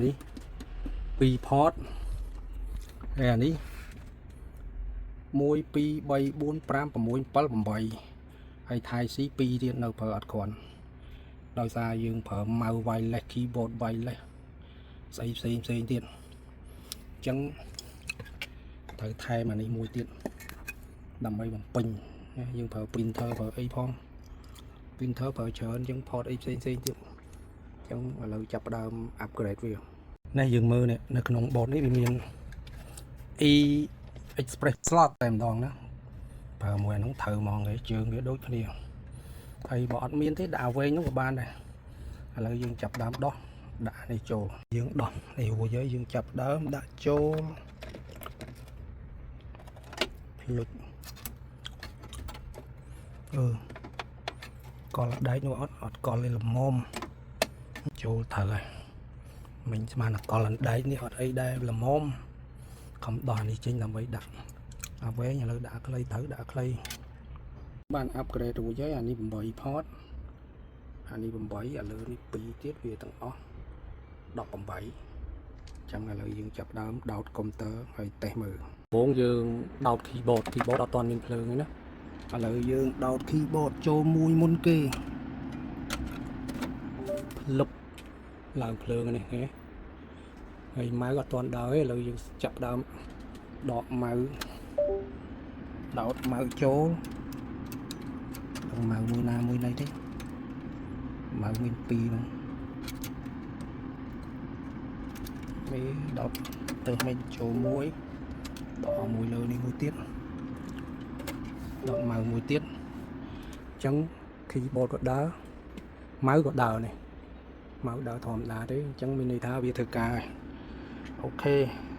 នេះ2 port ហើយអានេះ1 2 3 4 5 6 7 8ហើយ Type C 2ទៀតនៅប្រើអត់គ្រាន់ដោយសារយើងប្រើ mouse wireless, keyboard wireless ស្អីផ្សេងផ្សេងទៀតអញ្ចឹងត្រូវថែមអានេះមួយទៀតដើម្បីបំពេញណាយើងប្រើ printer ប្រើអីផង printer ប្រើច្រើនអញ្ចឹង port អីផ្សេងផ្សេងទៀតអញ្ចឹងឥឡូវចាប់ផ្ដើម upgrade វានេះយើងមើលនេះនៅក្នុង board នេះវាមាន E Express slot តែម្ដងណាប្រើមួយអាហ្នឹងត្រូវហ្មងគេជើងវាដូចគ្នាហើយបើអត់មានទេដាក់វែងនោះក៏បានដែរឥឡូវយើងចាប់ដើមដោះដាក់នេះចូលយើងដោះនេះរួចហើយយើងចាប់ដើមដាក់ចូលភ្លុចអឺកលដែកនោះអត់អត់កលទេល្មមចូលត្រូវហើយមិញស្មានតែកលដែកនេះអត់អីដែរល្មមខំដោះនេះចេញដើម្បីដាក់អាវែងឥឡូវដាក់ខ្លីត្រូវដាក់ខ្លីបាន upgrade រួចហើយអានេះ8 port អានេះ8ឥឡូវនេះ2ទៀតវាទាំងអស់18ចឹងឥឡូវយើងចាប់ដើមដោតកុំព្យូទ័រហើយតេស្តមើលបងយើងដោត keyboard keyboard អត់ទាន់មានភ្លើងទេណាឥឡូវយើងដោត keyboard ចូលមួយមុនគេភ្លឹបឡើងភ្លើងនេះហ៎ហើយ mouse អត់ទាន់ដើរទេឥឡូវយើងចាប់ដើមដក mouse ដោត mouse ចូលដល់ mouse មួយណាមួយណីទេ mouse មាន2ហ្នឹងមេដោតទៅមិនចូលមួយដកមួយលើនេះមួយទៀតដក mouse មួយទៀតអញ្ចឹង keyboard ក៏ដើរ mouse ក៏ដើរនេះ mouse ដើរធម្មតាទេអញ្ចឹងមានន័យថាវាធ្វើការហើយ OK។